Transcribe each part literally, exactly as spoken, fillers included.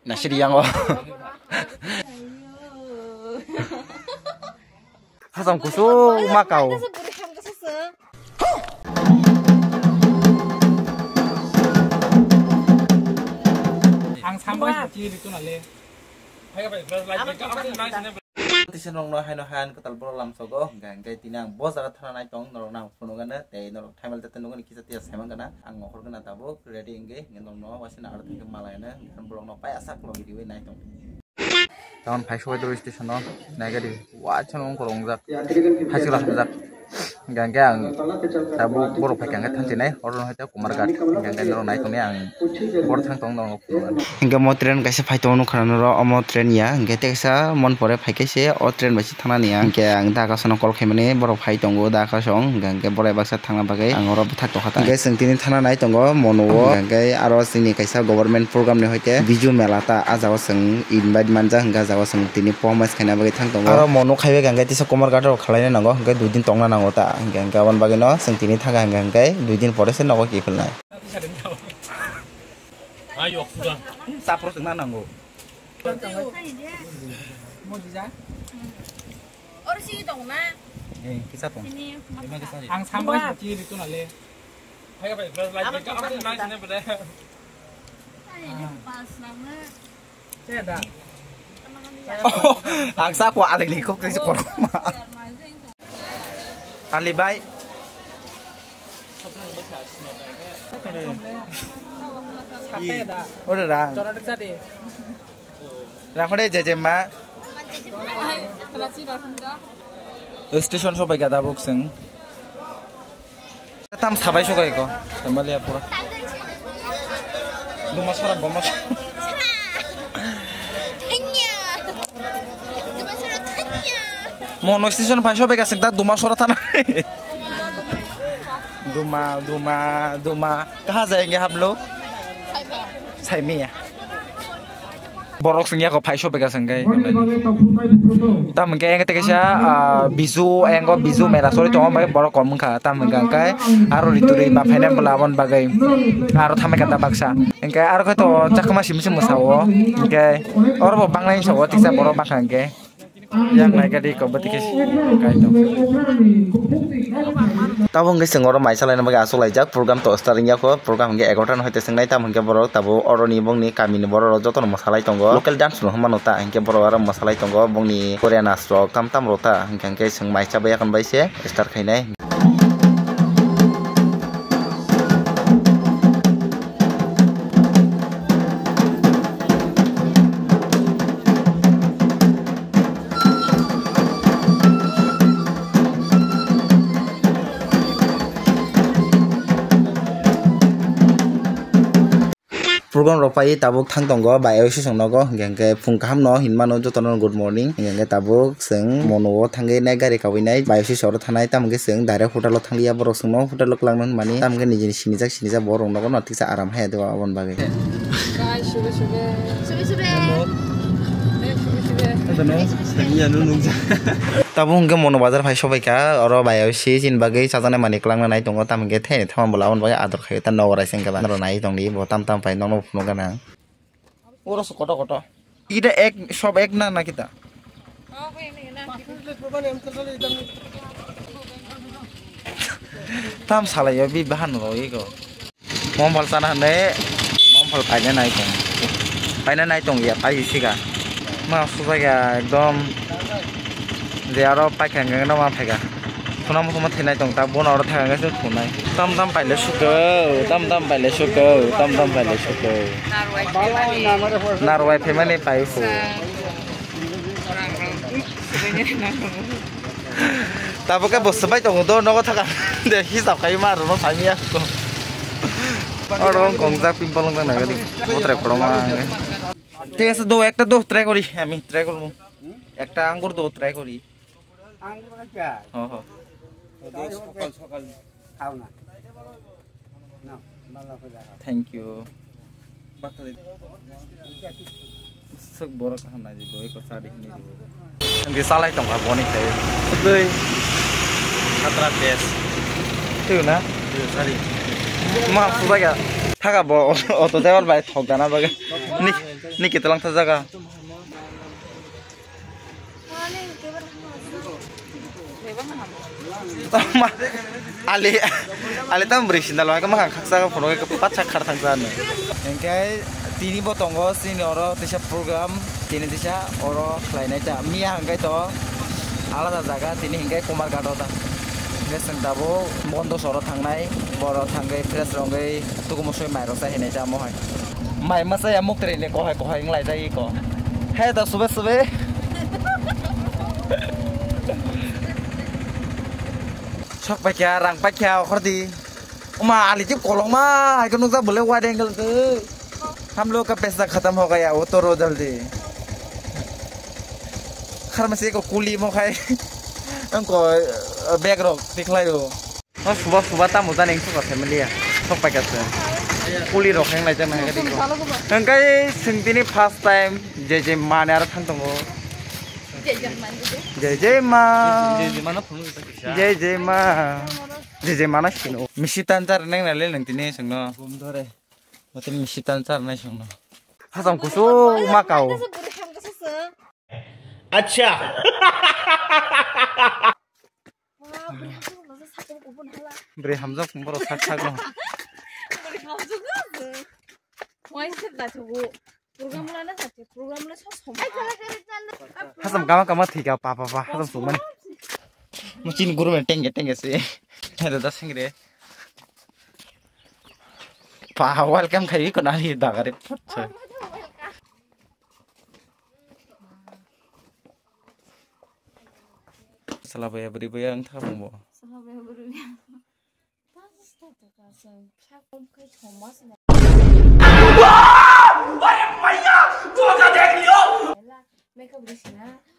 Nasiri yango. Hasam kusuk ma kau. Ang sambai sati ritu nale. Tisa nongno haino hayan kwtal borok lamsogo, hingka hingke tini ang bo jaga thana nai tong, norok nang phunugana, tei norok thaimel tete nugani kisa tiya saimang gana, ang mohor gana tabuk ready hingke, hingke nongno waisina aro thangke malayana, hingke borokno pai asak logi riwi nai tong. Tamon phai sobai doro station o, nai gari, wa chano wngkor wngjak, hasikla hamjak. Hingke ang tabuk borok phaikha hingke thansinai, oro no hai Kumarghat, hingke norok nai tongni ang borok thang tong norok phunukha. Hingke omo train kaisa phai tongo nukha norok, omo train ya, hingke teksa mon pore phaikhe se o train bai se thangnani ya, hingke ang da kaisa no call khaimani borok phai tongo da kaisa wng, hingke borok baksa thangna bagwi ang oro bwthak tongkha ta. Hingke chwng tini thana nai tongo mono o, hingke aro chini kaisa government program ni hoite Biju Mela ta, ah jaga o chwng invite manjak, hingke ah jaga o chwng tini performance khaina bagwi thang tongo. Aro mono khaibai hingke tisa Kumarghat o khlaina nango, hingke dui din tongna nango ta, hingke, hingke aboni bagwi no chwng tini thangkha, hingke, hingke dui din pore se nogo kiphilnai. Chapro chwngna nango. Oro sigi tong na? Eh, kisa tong. Sini. Ang sambai sati ritu nale. Hai, bai, bai, bai, bai, bai, bai, bai, bai. Ani, pas nang na. Ceda. Ang sa ko aling ni kok kasi korma. Ali bai. Ora ra. Rakhore je je ma. Station sopai gada boksing. Tam sabai sokai ko. Samalia pura. Duma sora boma. Mono station phai sobai gasing ta duma sora thana. Duma, duma, duma. Kaha jayenge hap log? Saimia. Borok sing yako phai sobai gasing kai. Tam hingke ang teke sa, ah, Biju, ang go Biju mela sori tongo, bai borok kom wngkha. Tam hingke ang kai aro rituri ba phaina bwla aboni bagwi aro thamai kanta baksa. Hingke aro khe to chakma simi simi sao. Hingke oro bo bangnai sao, tiksa borok bakha hingke. Yang nai gadi ko bati khe kai to. Tabo hingke chwng oro mai salaina bagwi aswk laijak, program to starting yako, program hingke egarota no hoite swngnai, tamo hingke borok tabo oroni bongni kamini borok rok jotono mwsalai tongo, local dance no hwnmano ta, hingke borok aro mwsalai tongo, bongni Korean nash rok tam tam rok ta, hingke hingke chwng mai chabai yakon bai se start khainai. Program rok pai tabuk thang tongo bai o sisong nogo, hingke hingke phung kaham no hinmano jotono good morning, hingke hingke tabuk chwng mono o thangwi nai gari kawi nai bai o sisong oro thanai, tamo hingke chwng direct hotel o thang lia borok chwngno hotel o kwlangno hinmani, tamo hingke nijini sinijak sinijak borok nogo no tiksa aram haya de aboni bagwi. Sube sube. Sube sube. Tabuk hingke mono bazar phai sobai kha, oro bai o si chini bagwi chajaknai manwi kwlangna nai tongo, tamo hingke thai thama bwla aboni bagwi ador khaio ta nogo raising khe ba norok nai tongdi bo tam tam pai nokno phunuk gana. Oro se koto koto. Kita ek, sob ek na, na kita? Tam salai yo, bi bahan ro ego. Mompal sana hande, mompal paina nai tong. Paina nai tong ya, pai sika. Ma susa ya, ekdom. Je aro paikha hwnkhe no ma phaikha. Thuna muthuma thinai tong ta, bono oro thang hwnkhe se thunai. Tam tam paile suko, tam tam paile suko, tam tam paile suko. Narwai phaimani pai phu. Tabuk khe bo swbai tongo do, nogo thaka de hisab khai ma rwno saimya. Oro wng kongjak pimple wng nai gadi. Bothrai khorokma. Thik ase, do, ekta do, try kori, ami try kormo. Ekta angur do, try kori. Angur kya? Ho, ho. Sokal, sokal. Khao na. No, bala ko jaga. Thank you. Suk borok kaham nai di, doi ko sadi hini di. Ang salai tong ka boni khai. Doi. Khatra best. Twi na? Ma, subaga. Thaka bo, auto driver bai thok dana baga. Ni, ni kitalang tha jaga. Ma, ali, ali tam beri sindal, ma, ma, khaksa, phone, pacha khar thang sa. Engkai, tini bo tongo, sini oro, tisa program. Tini tisa oro khlainai ta. Miya hwnkhe to alada jaga, tini hwnkhe Kumarghat o ta. Hwnkhe chwng tabuk Bondo soro thangnai, boro thangwi fresh rwngwi tukumusui mairok chaihinai ta mohai. Mai masa ya muktrwi ni kohai kohai wng laijagwi ko. He da sube sube. Sok paikha, rang paikha, okhordi. Oma, ali tip kolokma, hai ko nukjak bole wide angle khe. Ham log ka paisa khatam ho gaya, wo to ro jaldi. Khar masi ko kuli mo khai. Ang ko, eh, bag rok tikhlai o. O suba suba tamo jani suka family ya. Sok paikha se. Kuli rok heng lai jang nang gadi ko. Hengkai sing tini first time je je mane aro thang tongo. Je je ma. Je je ma. Je je ma. Je je ma na sino. Misi tanchar neng na le nang tini singno. Gum dore. Mate misi tanchar nai singno. Hasam kusuk ma kao. Acha. Bwrwi hamjak borok sak sak no. Program lana sati, program le sos homa. Hasam kama kama thika pa pa pa hasam sumani. Muchin guru men tenge tenge se. Hada da singre. Pa welcome khai ko nani dagare. Sala baya beri baya ang thapung bo. Sala baya beri baya.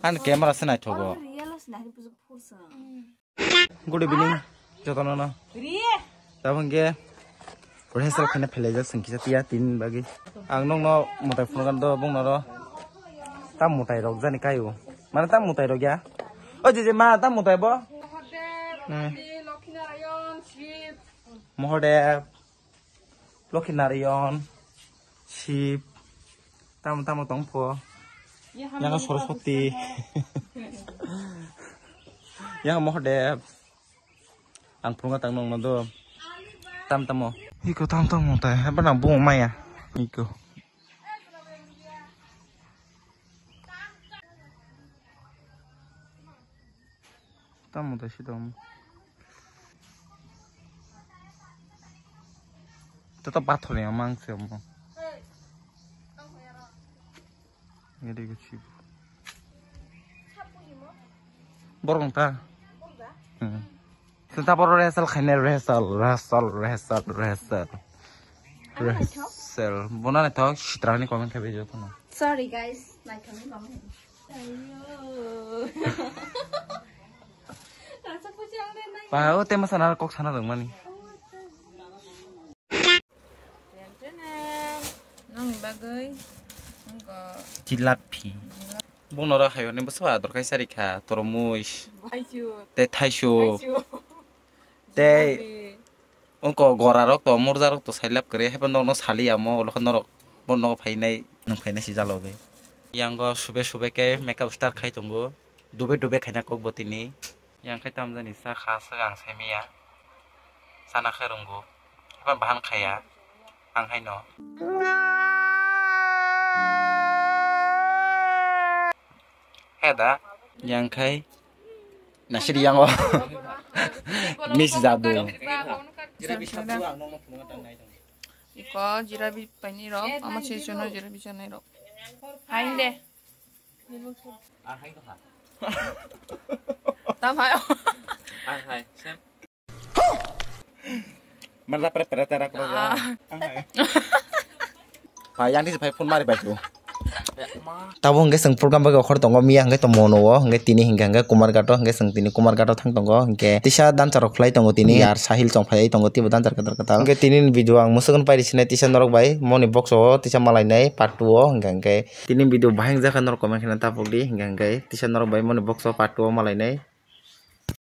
Ani camera se naithogo. Good evening, jotono no. Tabang ke, rehearsal khana phelaijak sengkisa tiya tin bagwi. Ang nokno mwtai phunukgano bongno ro. Tam mwtai rok jani kaio. Mane tam mwtai rok ya. O je je ma tam mwtai bo. Mahadev, hmm. Adi, Lokhinarayan, Shiv. Mahadev, Lokhinarayan, Shiv. Tamo tamo tong pho. Yang Saraswati. Yang Mahadev. Ang phunukgwi tang nongno do. Tam tamo. Iko tam tamo tai. Haba nang bung maya. Iko. Tamo tai si tamo. Tato pathor ni mang se mo. Ngede ko chibu. Borok ta. Hmm. Senta boro rehearsal khaine rehearsal, rehearsal, rehearsal, rehearsal. Rehearsal. Bona naithok sitrani comment khai bejo kono. Sorry guys, naithokni comment. Ayo. Rasa kuchang de nai. Pa o tema sana kok sana dong mani. Nongni bagwi wngkha jilapi. Bono ro hayoni bwswk ador khai sari kha, tormoj. Thaichuk. Tei thaichuk. Thaichuk. Tei jilapi. Wngkha gora rok to, murja rok to sailap kwrwi, haibo norok no sali amo, ulo khe norok bono phainai, nwng phainai si jalogwi. Yango sube sube khe makeup start khai tongo, dube dube khaina kok bo tini. Yang khe tamjani sa kha swk ang saimanya. Sana khe rwngo. Eba bahan khaya. Ang haino. He da. Yang khai. Nasiri yango. Miss jadu. Iko jirabi paini rok, ama se jono jirabi chanai rok. Hain de. Ang hai ko ha. Tam hai. Ang hai. Sem. Mala pre pre tera kro. Ah. Ang hai. Pa yang di phai phone mari bai tu. Tabuk hwnkhe chwng program bagwi okhor tongo, miya hwnkhe tongmo nuo, hwnkhe tini hwnkhe hwnkhe Kumarghat o, hwnkhe chwng tini Kumarghat o thang tongo, hwnkhe tisa dancer rok khlai tongo tini, ar sahil chong phai tongo, teibo dancer kwtal kwtal. Hwnkhe tini ni video ang mwswk no pairi sinai tisa norok bai, moni box o tisa malainai part two o, hwnkhe hwnkhe. Tini video bahai wngjakha norok comment kheno tapukdi, hwnkhe hwnkhe tisa norok bai moni box o part two o malainai.